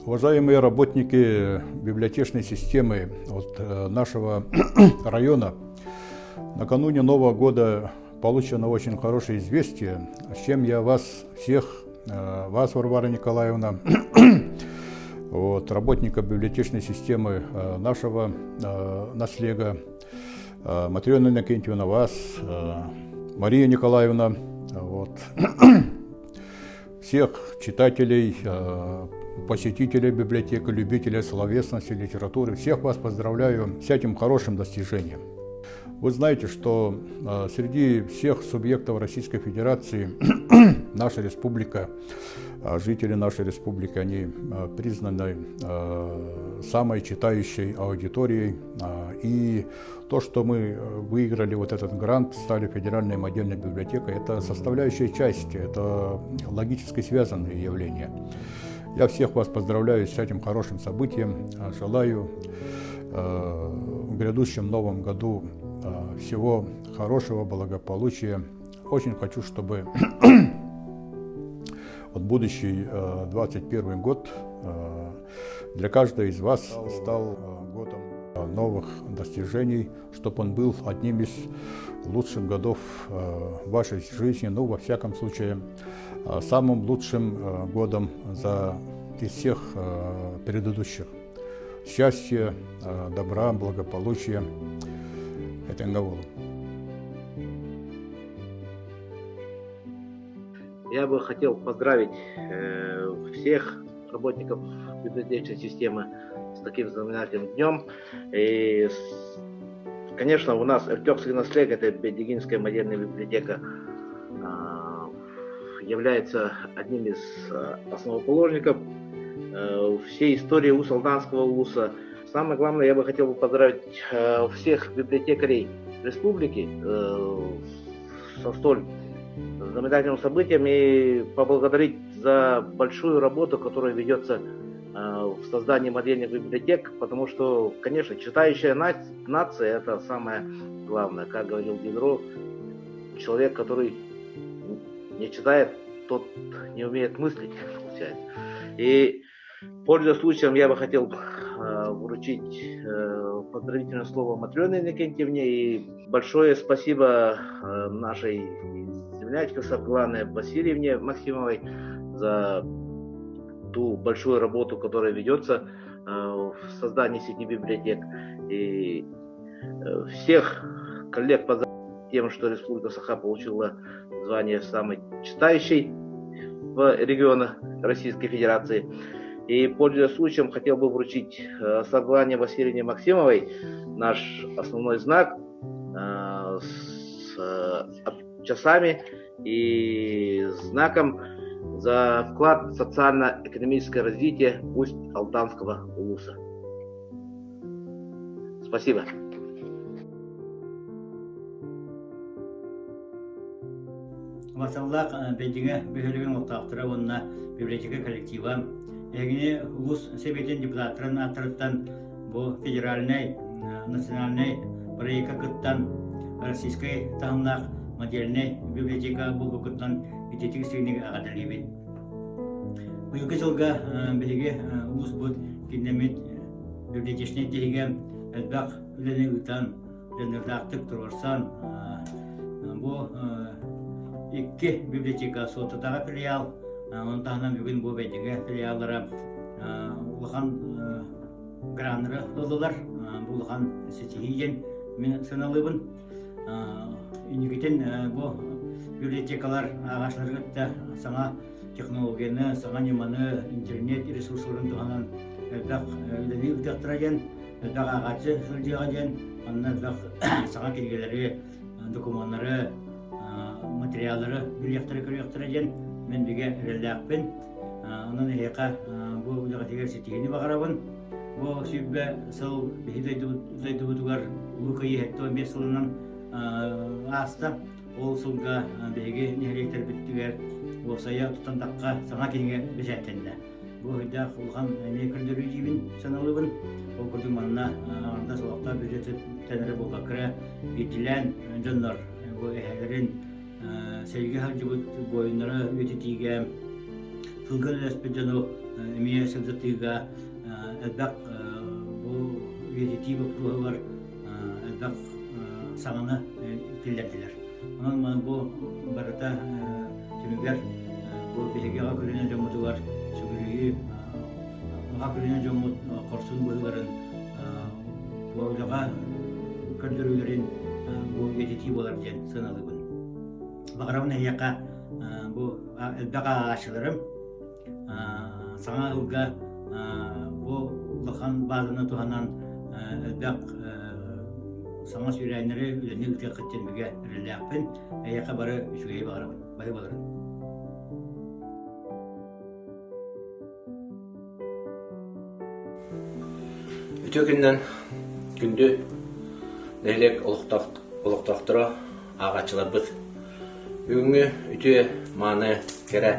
Уважаемые работники библиотечной системы вот, э, нашего района, накануне Нового года получено очень хорошее известие, с чем я вас всех, э, вас, Варвара Николаевна, вот, работника библиотечной системы э, нашего наслега, Матрена Иннокентьевна, вас, Мария Николаевна, вот, всех читателей, посетителей библиотеки, любителей словесности, литературы. Всех вас поздравляю с этим хорошим достижением. Вы знаете, что среди всех субъектов Российской Федерации наша республика, жители нашей республики, они признаны самой читающей аудиторией. И то, что мы выиграли вот этот грант, стали федеральной модельной библиотекой, это составляющая часть, это логически связанные явления. Я всех вас поздравляю с этим хорошим событием. Желаю в грядущем новом году всего хорошего, благополучия. Очень хочу, чтобы вот будущий 21 год для каждого из вас стал годом новых достижений, чтобы он был одним из лучших годов вашей жизни, ну, во всяком случае, самым лучшим годом за из всех предыдущих. Счастья, добра, благополучия. Этэҥҥэ буолуҥ. Я бы хотел поздравить всех работников библиотечной системы с таким знаменательным днем. И, конечно, у нас Өлтөхский наслег, это Бедигинская модельная библиотека, является одним из основоположников всей истории Уус-Алданского улуса. Самое главное, я бы хотел бы поздравить всех библиотекарей республики со столь знаменательным событием и поблагодарить за большую работу, которая ведется в создании модельных библиотек, потому что, конечно, читающая нация – это самое главное. Как говорил Дидро, человек, который не читает, тот не умеет мыслить, получается. И, пользуясь случаем, я бы хотел вручить поздравительное слово Матрене Иннокентьевне и большое спасибо нашей землячке Саргылане Васильевне Максимовой за ту большую работу, которая ведется в создании сети библиотек. И всех коллег поздравляю тем, что Республика Саха получила звание самой читающей в регионах Российской Федерации. И, пользуясь случаем, хотел бы вручить Саргылане Васильевне Максимовой наш основной знак с часами и знаком за вклад в социально-экономическое развитие Усть-Алданского улуса. Спасибо. Васаллаах Бэйдиҥэ бөһүөлэгин олохтоохторо уонна библиотека коллектива эһигини улуус сэбиэтин депутаттарын ааттарыттан бу федеральнай национальнай проекка кыттан российскай таһымнаах модельнай библиотека буолбуккуттан ититик сигник эҕэрдэлиибит. Быйылгы сылга биһиги улууспут киннэммит библиотечнай тиһигэ элбэх үлэни ыытан дьаныардаахтык туруорсан бу икки библиотека Суоттутааҕы филиал, ону таһынан бүгүн бу Бэйдиҥэ филиаллара улахан граннары ыллылар. Бу улахан ситиһии диэн мин сыаналыыбын. Инникитин бу библиотекалар ааҕааччылары кытта саҥа технологияны, саҥа ньыманы, интернет ресурсаларын туһанан элбэх үлэни ыытыахтара диэн элбэх ааҕааччы сылдьыаҕа диэн манна элбэх саҥа кинигэлэри, докумуоннары, материаллары билиэхтэрэ-көрүөхтэрэ диэн мин бигэ эрэллээхпин. Онон эһиэхэ бу үлэҕитигэр ситиһиини баҕарабын. Бу 20 сыл биһи дойдубутугар Улуу Кыайыы 75 сылынан ааста. Ол сылга биһиги нэһилиэктэрбитигэр уопсайа тутандахха саҥа кинигэ бэчээттэннэ. Бу өйдөөх улахан эмиэ көрдөрүү диибин саналыыбын. Ол курдук манна аҥардас олохтоох бюджеттэн эрэ буолбакка эрэ биирдиилээн дьоннор бу эһэлэрин сэриигэ сылдьыбыт буойуннары үйэтитиигэ тылга үлэлэспит дьону эмиэ сырдатыыга элбэх бу үйэтитии боппуруоһугар элбэх саҥаны киллэрдилэр. Онон бу барыта түмүгэр бу биһиги аҕа көлүөнэ дьоммутугар сүгүрүйүү, аҕа көлүөнэ дьоммут хорсун быһыыларын үлэҕэ көрдөрүүлэрин бу үйэтитии буолар диэн сыаналыыбын. Баҕарабын эһиэхэ бу элбэх ааҕааччыларым саҥа ылга бу улахан баазаны туһанан элбэх саҥа сүүрээннэри үлэни ыытыаххыт диэн бигэ эрэллээхпин. Эһиэхэ бары үчүгэйи баҕарабын. Бары баларын. Үтүө күнүнэн күндү нэһилиэк олохтоохторо, ааҕааччыларбыт. Бүгүҥҥү үтүө, мааны, кэрэ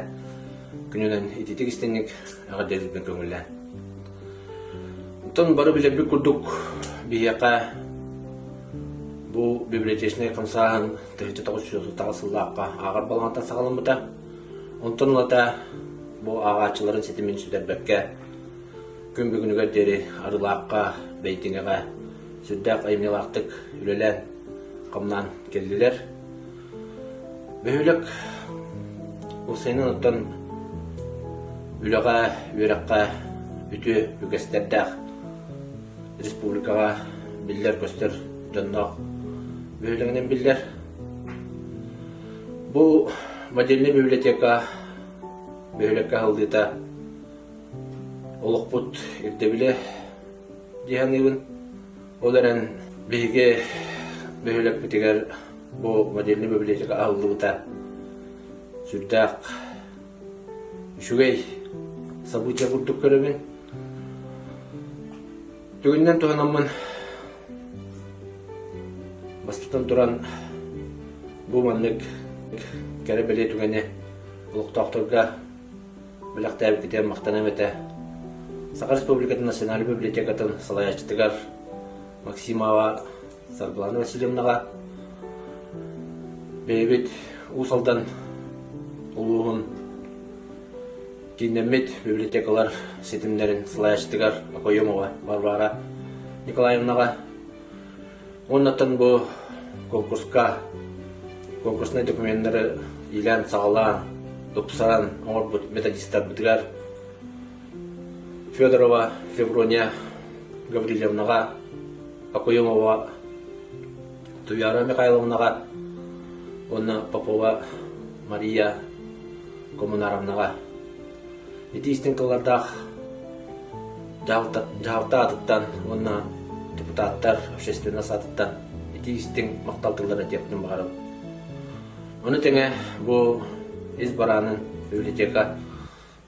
күнүнэн ититик истиҥник эҕэрдэлиирбин көҥүллээн. Оттон бары билэрбит курдук биһиэхэ бу библиотечнай хамсааһын 1938 сыллаахха ааҕар балаҕантан саҕаламмыта. Онтон ылата бу ааҕааччыларын ситимин сүтэрбэккэ күн бүгүнүгэр диэри Арыылаахха, Бэйдиҥэҕэ сүрдээх айымньылаахтык үлэлээн, хамнаан кэллилэр. Бөһүөлэк уопсайынан оттон үлэҕэ, үөрэххэ үтүө үгэстэрдээх республикаҕа биллэр-көстөр дьонноох бөһүөлэгинэн биллэр. Бу модельнай библиотека бөһүөлэккэ аһыллыыта олохпут ирдэбилэ дии саныыбын. Ол эрэн биһиги бөһүөлэкпитигэр бу модельнай библиотека аһыллыбыта сүрдээх үчүгэй событие курдук көрөбүн. Түгүннэн туһанаммын бастатан туран бу маннык кэрэ бэлиэ түгэни олохтоохторго бэлэхтээбиккитигэр махтаныам этэ. Саха Республикатын Национальнай библиотекатын салайааччытыгар Максимова Саргылана Васильевнаҕа бэйэбит Уус Алдан улууһун кииннэммит библиотекалар ситимнэрин салайааччытыгар Окоемова Варвара Николаевнаҕа уоннаттан бу конкурска конкурснай докуменнары иилээн-саҕалаан, тупсаран оҥорбут методистарбытыгар Федорова Феврония Гаврильевнаҕа, Окоемова Туяра Михайловнаҕа уонна Попова Мария Коммунаровнаҕа ити истиҥ тыллардаах дьаһалта аатыттан уонна депутаттар общественность аатыттан ити истиҥ махтал тылларын этиэхпин баҕарабын. Ону тэҥэ бу ис бараанын библиотека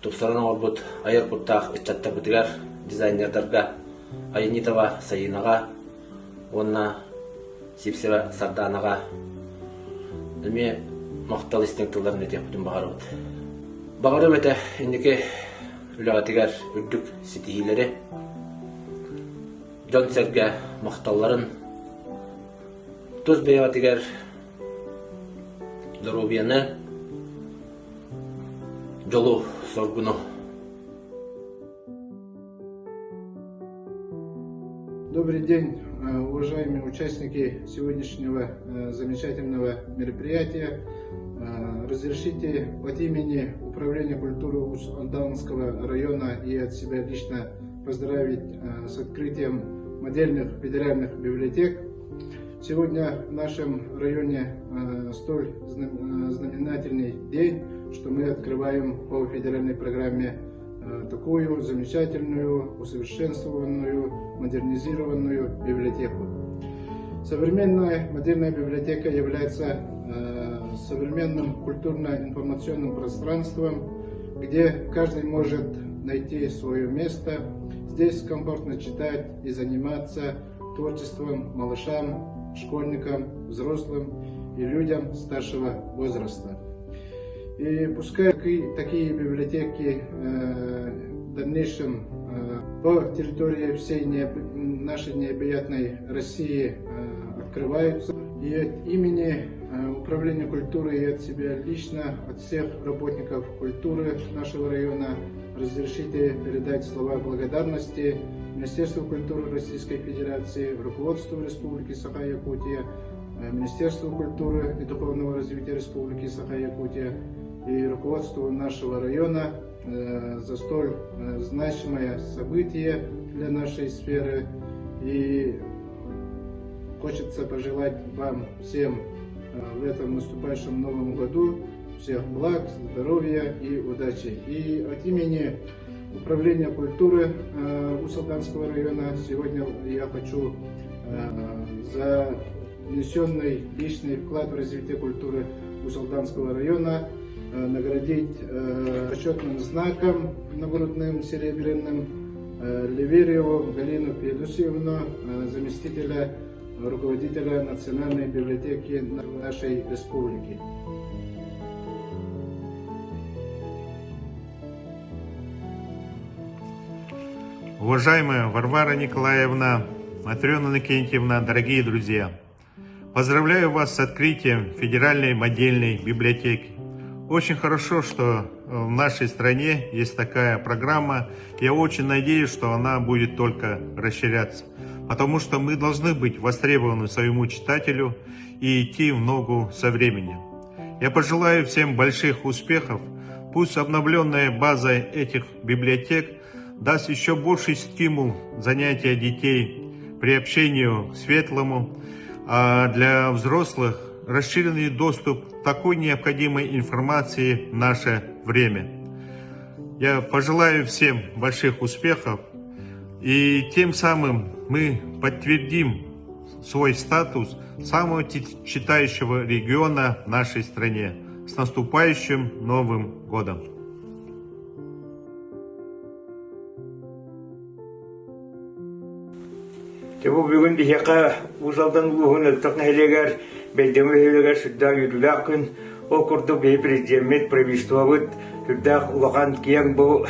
тупсаран оҥорбут айар куттаах ыччаттарбытыгар, дизайнердарга Айанитова Сайынаҕа уонна Сивцева Сардаанаҕа эмиэ махтал истиҥ тылларын этиэхпитин баҕарабыт. Баҕарыам этэ инники үлэҕитигэр үрдүк ситиһиилэри, дьон-сэргэ махталларын, тус бэйэҕитигэр доруобуйаны, дьолу, соргуну. Добрый день, э, уважаемые участники сегодняшнего э, замечательного мероприятия. Э, разрешите от имени Управления культуры Усть-Алданского района и от себя лично поздравить с открытием модельных федеральных библиотек. Сегодня в нашем районе столь знаменательный день, что мы открываем по федеральной программе такую замечательную, усовершенствованную, модернизированную библиотеку. Современная модельная библиотека является современным культурно-информационным пространством, где каждый может найти свое место. Здесь комфортно читать и заниматься творчеством малышам, школьникам, взрослым и людям старшего возраста. И пускай такие библиотеки э, в дальнейшем э, по территории всей нашей необъятной России э, открываются. И от имени э, Управления культуры и от себя лично, от всех работников культуры нашего района разрешите передать слова благодарности Министерству культуры Российской Федерации, руководству Республики Саха-Якутия, э, Министерству культуры и духовного развития Республики Саха-Якутия и руководству нашего района э, за столь значимое событие для нашей сферы. И Хочется пожелать вам всем э, в этом наступающем новом году всех благ, здоровья и удачи. И от имени Управления культуры э, Усть-Алданского района сегодня я хочу э, за внесенный личный вклад в развитие культуры Усть-Алданского района наградить почетным знаком нагрудным серебряным Леверьеву Галину Федосеевну, заместителя руководителя Национальной библиотеки нашей республики. Уважаемая Варвара Николаевна, Матрена Иннокентьевна, дорогие друзья, поздравляю вас с открытием Федеральной модельной библиотеки. Очень хорошо, что в нашей стране есть такая программа. Я очень надеюсь, что она будет только расширяться, потому что мы должны быть востребованы своему читателю и идти в ногу со временем. Я пожелаю всем больших успехов. Пусть обновленная база этих библиотек даст еще больший стимул занятия детей приобщению к светлому, а для взрослых расширенный доступ к такой необходимой информации в наше время. Я пожелаю всем больших успехов, и тем самым мы подтвердим свой статус самого читающего региона в нашей стране. С наступающим Новым годом! Дьэ бу бүгүн биһиэхэ Уус Алдан улууһун Өлтөх нэһилиэгэр Бэйдиҥэ бөһүөлэгэр сүрдээх үөрүүлээх күн. Ол курдук биһи президеммит, правительствобыт сүрдээх улахан киэҥ бу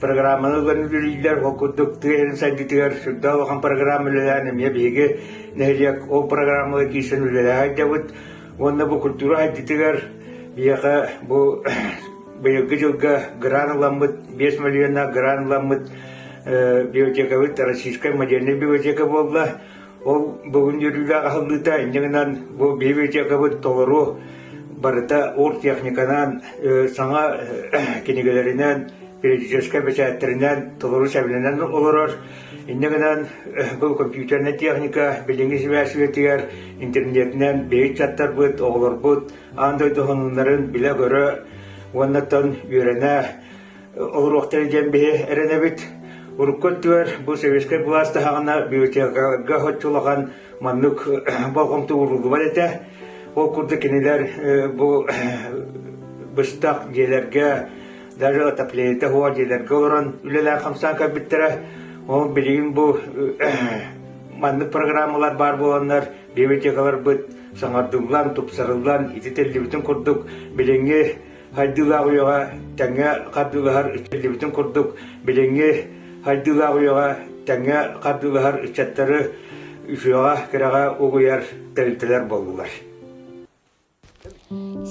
программаны ылан үлэлииллэр. Ол курдук тыа сирин сайдыытыгар сүрдээх улахан программа үлэлээн эмиэ биһиги нэһилиэк ол программаҕа киирсэн үлэлэһэ сылдьабыт. Уонна бу культура сайдыытыгар биһиэхэ бу быйылгы дьылга грант ыламмыт, 5 миллионнаах грант ыламмыт библиотекабыт Российская модельная библиотека буолла. Ол бүгүн үөрүүлээх аһыллыыта инньэ гынан бу библиотекабыт толору барыта ор техниканан, саҥа кинигэлэринэн, периодическай бэчээттэринэн толору сэбилэнэн олорор. Инньэ гынан бу компьютернай техника билиҥҥи сибээс үйэтигэр интернетинэн биһиги ыччаттарбыт, оҕолорбут аан дойду сонуннарын билэ-көрө уоннаттан үөрэнэ олоруохтара диэн биһи эрэнэбит. Урукку өттүгэр бу советскай былаас таһаҕына библиотекаларга соччо улахан маннык болҕомто ууруллубат этэ. Ол курдук кинилэр бу быстах дьиэлэргэ даже отоплениета суох дьиэлэргэ олорон үлэлээн хамсаан кэлбиттэрэ. Ол билигин бу маннык программалар баар буоланнар библиотекаларбыт саҥардыллан, тупсарыллан ититиллибитин курдук билиҥҥи хайдыылаах үйэҕэ тэҥҥэ хардыылаһар иччиллибитин курдук билиҥҥи хайдыылаах үйэҕэ тэҥҥэ хардыылаһар ыччаттары үтүөҕэ кэрэҕэ угуйар тэрилтэлэр буоллулар.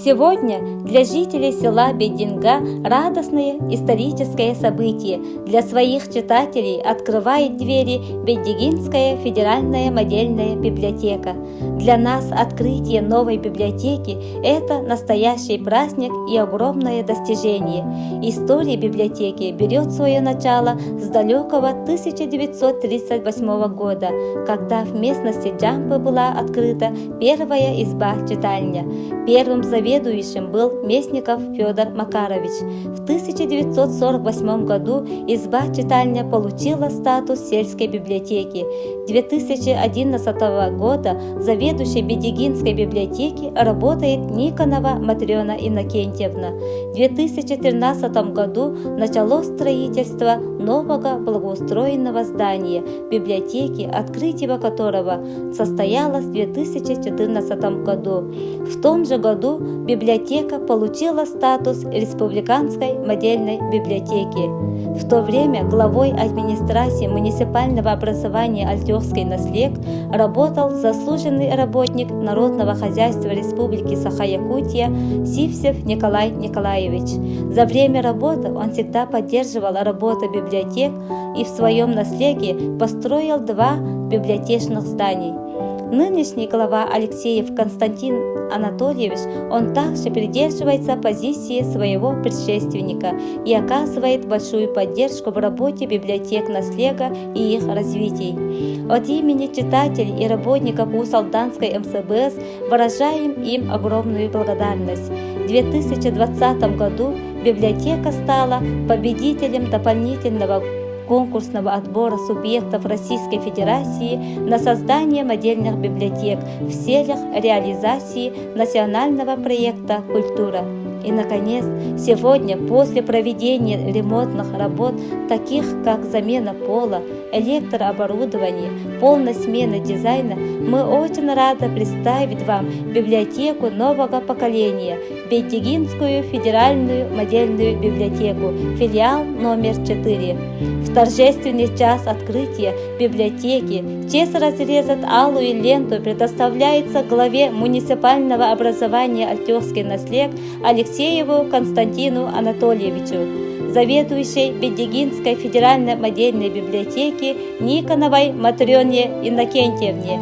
Сегодня для жителей села Бединга радостное историческое событие. Для своих читателей открывает двери Бедигинская федеральная модельная библиотека. Для нас открытие новой библиотеки – это настоящий праздник и огромное достижение. История библиотеки берет свое начало с далекого 1938 года, когда в местности Джампы была открыта первая изба-читальня. Первым заведующим был Местников Федор Макарович. В 1948 году изба-читальня получила статус сельской библиотеки. 2011 года заведующей Бедигинской библиотеки работает Никонова Матрена Иннокентьевна. В 2013 году началось строительство нового благоустроенного здания библиотеки, открытие которого состоялось в 2014 году. В том же году библиотека получила статус республиканской модельной библиотеки. В то время главой администрации муниципального образования Альтёвский наслег. работал заслуженный работник народного хозяйства Республики Саха-Якутия Сивцев Николай Николаевич. За время работы он всегда поддерживал работу библиотек и в своем наследии построил два библиотечных зданий. Нынешний глава Алексеев Константин Анатольевич, он также придерживается позиции своего предшественника и оказывает большую поддержку в работе библиотек наслега и их развитии. От имени читателей и работников Уус-Алданской МСБС выражаем им огромную благодарность. В 2020 году библиотека стала победителем дополнительного конкурсного отбора субъектов Российской Федерации на создание модельных библиотек в целях реализации национального проекта «Культура». И, наконец, сегодня, после проведения ремонтных работ, таких как замена пола, электрооборудования, полная смена дизайна, мы очень рады представить вам библиотеку нового поколения Бейдегинскую федеральную модельную библиотеку, филиал номер 4. В торжественный час открытия библиотеки честь разрезать алую ленту предоставляется главе муниципального образования Альтёвский наслег Алексееву Константину Анатольевичу, заведующей Бедегинской федеральной модельной библиотеки Никоновой Матрёне Иннокентьевне,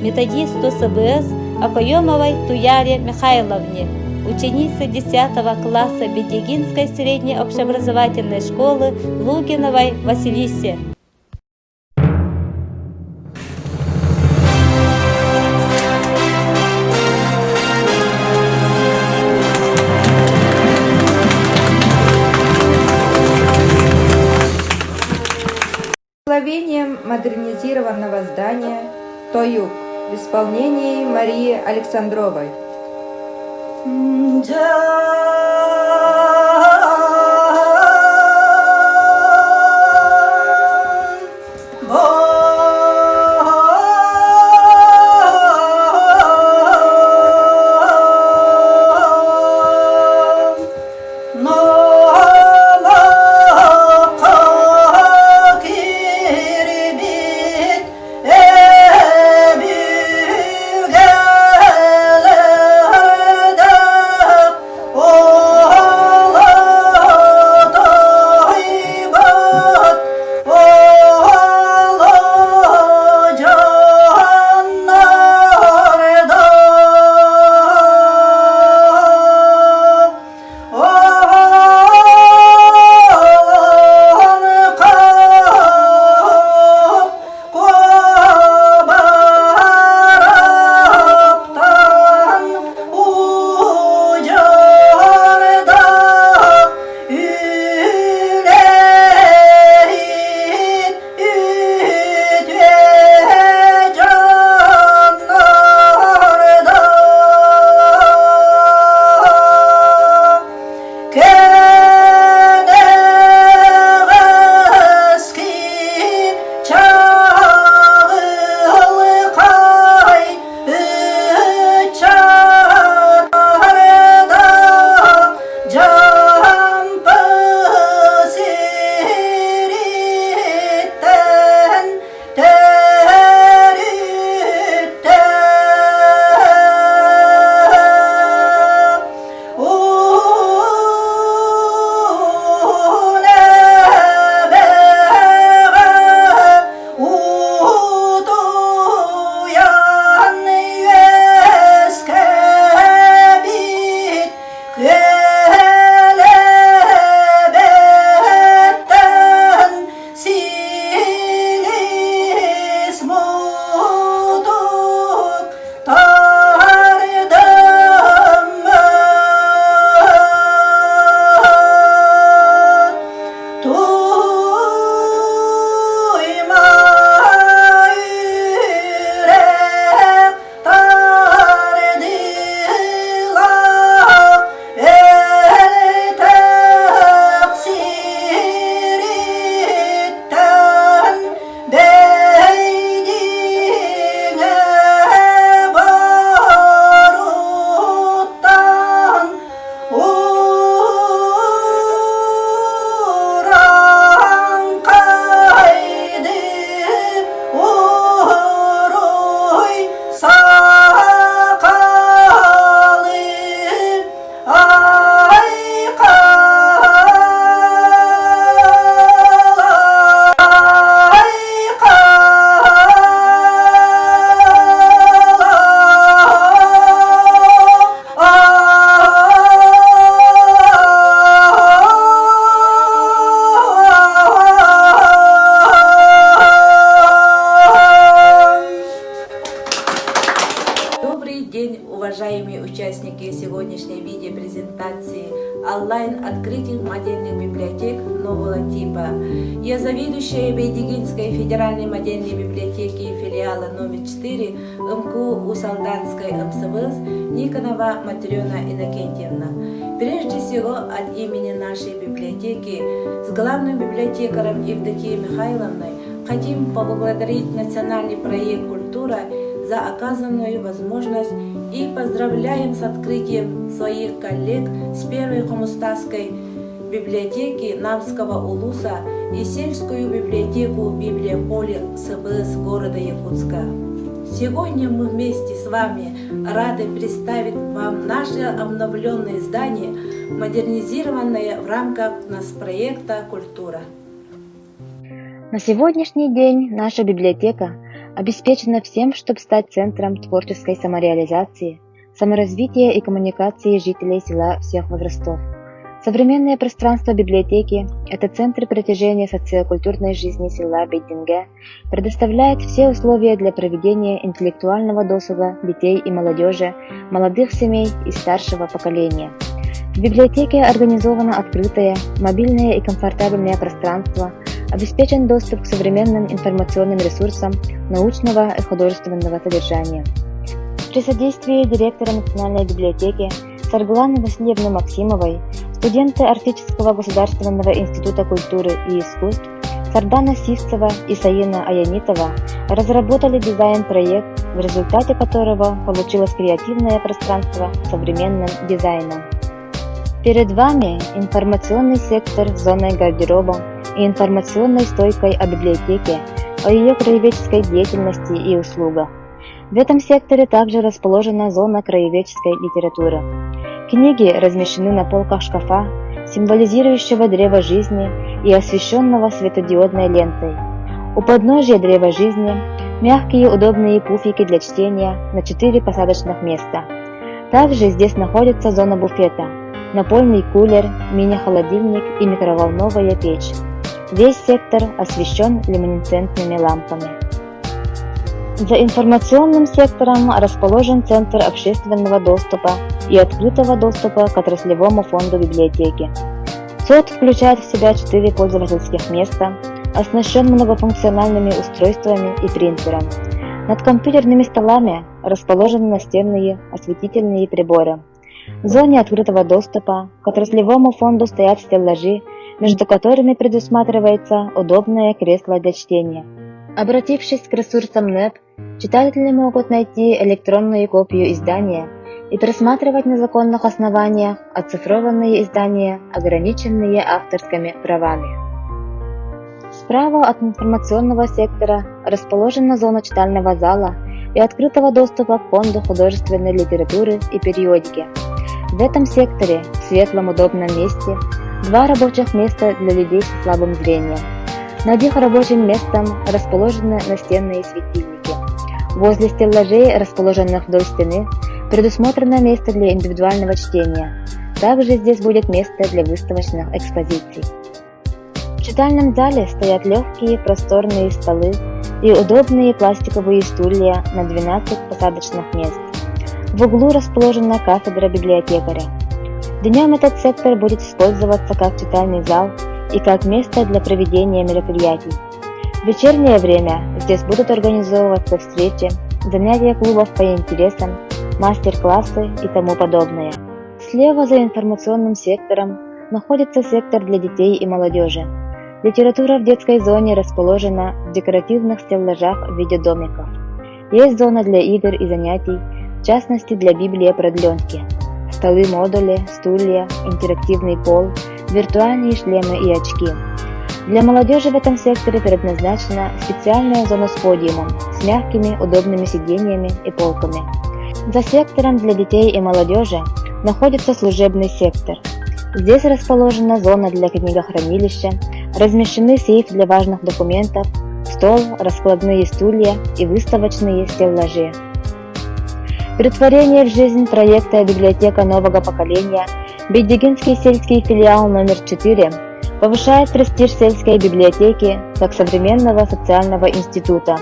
методисту СБС Окоемовой Туяре Михайловне, ученице 10 класса Бедегинской средней общеобразовательной школы Лугиновой Василисе. Благословением модернизированного здания «Тоюк» в исполнении Марии Александровой. уважаемые участники сегодняшней видеопрезентации онлайн-открытий модельных библиотек нового типа. Я заведующая Бейдегинской федеральной модельной библиотеки филиала номер 4 МКУ Усалданской МСВС Никонова Матрена Иннокентьевна. Прежде всего, от имени нашей библиотеки с главным библиотекарем Евдокией Михайловной хотим поблагодарить национальный проект «Культура» за оказанную возможность и поздравляем с открытием своих коллег с первой Хомустасской библиотеки Намского улуса и сельскую библиотеку «Библия Поле» СБС города Якутска. Сегодня мы вместе с вами рады представить вам наше обновленное здание, модернизированное в рамках нас проекта «Культура». На сегодняшний день наша библиотека обеспечена всем, чтобы стать центром творческой самореализации, саморазвития и коммуникации жителей села всех возрастов. Современное пространство библиотеки – это центр притяжения социокультурной жизни села Бейдинге, предоставляет все условия для проведения интеллектуального досуга детей и молодежи, молодых семей и старшего поколения. В библиотеке организовано открытое, мобильное и комфортабельное пространство, обеспечен доступ к современным информационным ресурсам научного и художественного содержания. При содействии директора Национальной библиотеки Саргланы Васильевны Максимовой, студенты Арктического государственного института культуры и искусств Сардана Сивцева и Саина Аянитова разработали дизайн-проект, в результате которого получилось креативное пространство с современным дизайном. Перед вами информационный сектор с зоной гардероба и информационной стойкой о библиотеке, о ее краеведческой деятельности и услугах. В этом секторе также расположена зона краеведческой литературы. Книги размещены на полках шкафа, символизирующего древо жизни и освещенного светодиодной лентой. У подножия древа жизни мягкие удобные пуфики для чтения на 4 посадочных места. Также здесь находится зона буфета, напольный кулер, мини-холодильник и микроволновая печь. Весь сектор освещен люминесцентными лампами. За информационным сектором расположен Центр общественного доступа и открытого доступа к отраслевому фонду библиотеки. ЦОД включает в себя 4 пользовательских места, оснащен многофункциональными устройствами и принтером. Над компьютерными столами расположены настенные осветительные приборы. В зоне открытого доступа к отраслевому фонду стоят стеллажи, между которыми предусматривается удобное кресло для чтения. Обратившись к ресурсам НЭП, читатели могут найти электронную копию издания и просматривать на законных основаниях оцифрованные издания, ограниченные авторскими правами. Справа от информационного сектора расположена зона читального зала и открытого доступа к фонду художественной литературы и периодики. В этом секторе, в светлом удобном месте, два рабочих места для людей со слабым зрением. Над их рабочим местом расположены настенные светильники. Возле стеллажей, расположенных вдоль стены, предусмотрено место для индивидуального чтения. Также здесь будет место для выставочных экспозиций. В читальном зале стоят легкие просторные столы и удобные пластиковые стулья на 12 посадочных мест. В углу расположена кафедра библиотекаря. Днем этот сектор будет использоваться как читальный зал и как место для проведения мероприятий. В вечернее время здесь будут организовываться встречи, занятия клубов по интересам, мастер-классы и тому подобное. Слева за информационным сектором находится сектор для детей и молодежи. Литература в детской зоне расположена в декоративных стеллажах в виде домиков. Есть зона для игр и занятий, в частности для библиопродленки. Столы-модули, стулья, интерактивный пол, виртуальные шлемы и очки. Для молодежи в этом секторе предназначена специальная зона с подиумом, с мягкими, удобными сиденьями и полками. За сектором для детей и молодежи находится служебный сектор. Здесь расположена зона для книгохранилища, размещены сейф для важных документов, стол, раскладные стулья и выставочные стеллажи. Претворение в жизнь проекта «Библиотека нового поколения» Бедегинский сельский филиал номер 4 повышает престиж сельской библиотеки как современного социального института.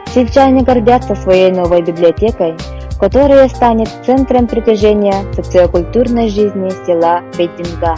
Сельчане гордятся своей новой библиотекой, которая станет центром притяжения социокультурной жизни села Бейдинга.